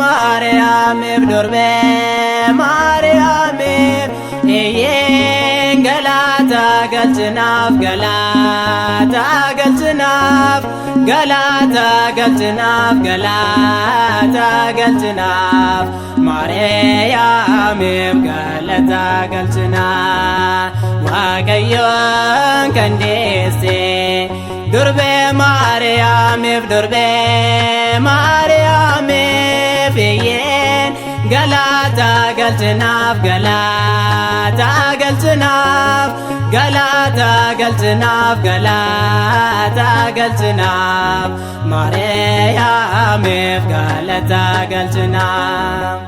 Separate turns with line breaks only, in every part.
Maariyaamiif, durbee Maariyaamiif iyyeen galata galchinaaf, galata galchinaaf, galata galchinaaf, galata galchinaaf, Maariyaamiif galata galchinaaf. Waaqayyoon kan deesse durbee Maariyaamiif, durbee Maariyaamiif iyyeen galata galchinaaf, galata galchinaaf, galata galchinaaf, galata galchinaaf, Maariyaamiif galata galchinaaf.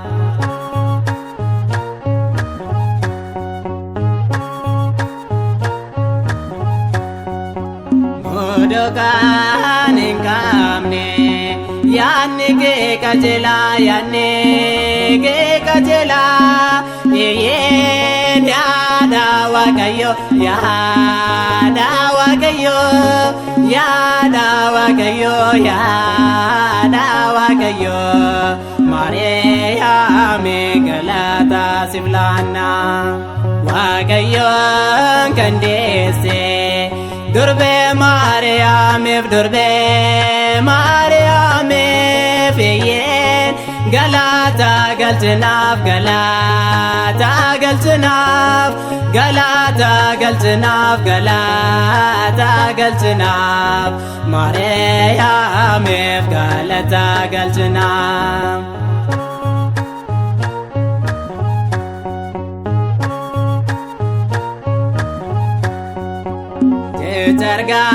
Mudokaan hin qabne, yaadni kee qajeelaa, yaadni kee qajeelaa, iyyeen yaada Waaqayyo, yaada Waaqayyo, yaada Waaqayyo, yaada Waaqayyo, Maariyaami galata siif laanna. Waaqayyoon kan deesse durbee Maariyaamiif, durbee Maariyaamiif iyyeen galata galchinaaf, galata galchinaaf, galata galchinaaf, galata galchinaaf, Maariyaamiif galata galchinaaf. Jecha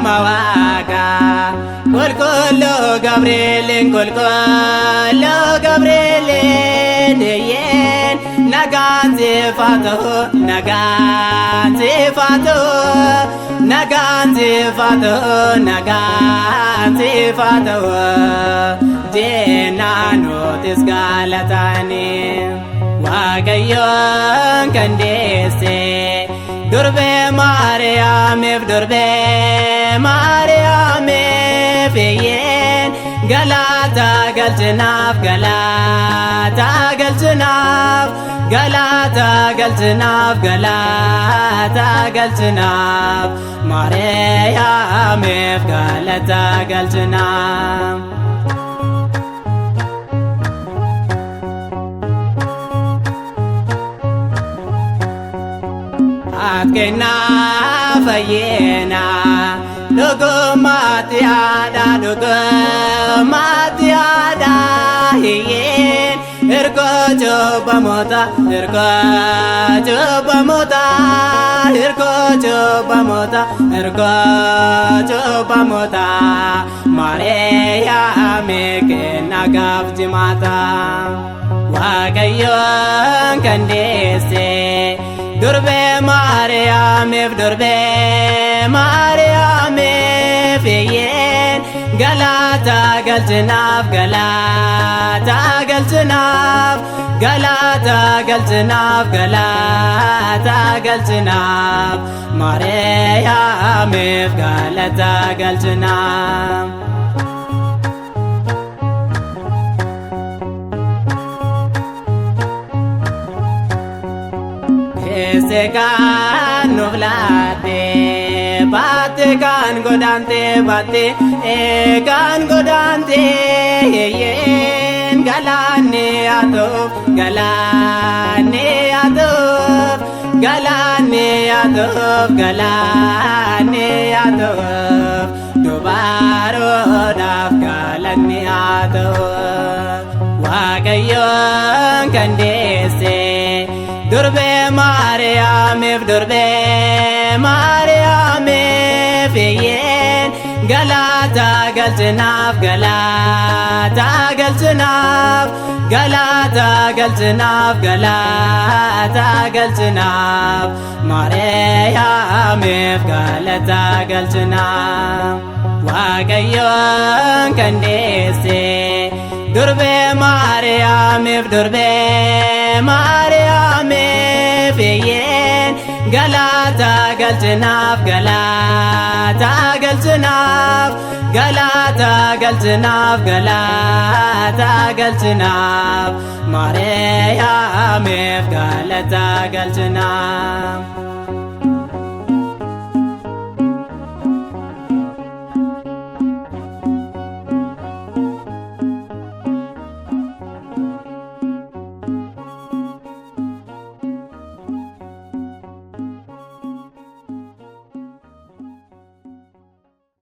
Waaqaa qulqulluu Gabri'eelin, qulqulluu Gabri'eelin iyyeen nagaan siif haa ta'u, nagaan siif haa ta'u, nagaan siif haa ta'u, nagaan siif haa ta'u jennaan nutis galatanii. Waaqayyoon kan deesse durbee Maariyaamiif, durbee Maariyaamiif iyyeen galata galchinaaf, galata galchinaaf, galata galchinaaf, galata galchinaaf, Maariyaamiif galata galchinaaf. Ati kennaa fayyinaa dhugummaatti haadha, dhugummaatti haadha, hiyyeen hirkoo cubbamoota, hirkoo cubbamoota, hirkoo cubbamoota, hirkoo cubbamoota, Maariyaami kennaa gaaf jimaata. Waaqayyoon kan deesse durbee Maariyaamiif, durbee Maariyaamiif iyyeen galata galchinaaf, galata galchinaaf, galata galchinaaf, galata galchinaaf, Maariyaamiif galata galchinaaf. Deesse kan nuuf laatte, baatte kan godaante, baatte kan godaante, iyyeen galaanni haa ta'uuf, galaanni haa ta'uuf, galaanni haa ta'uuf, galaanni haa ta'uuf, dubaaroodhaaf galanni haa ta'uuf. Waaqayyoon kan deesse durbee Maariyaamiif, durbee Maariyaamiif iyyeen galata galchinaaf, galata galchinaaf, galata galchinaaf, galata galchinaaf, Maariyaamiif galata galchinaaf. Waaqayyoon kan deesse durbee Maariyaamiif, durbee Maariyaamiif iyyeen galata galchinaaf, galata galchinaaf, Galata galchinaaf, galata galchinaaf, Maariyaamiif galata galchinaaf.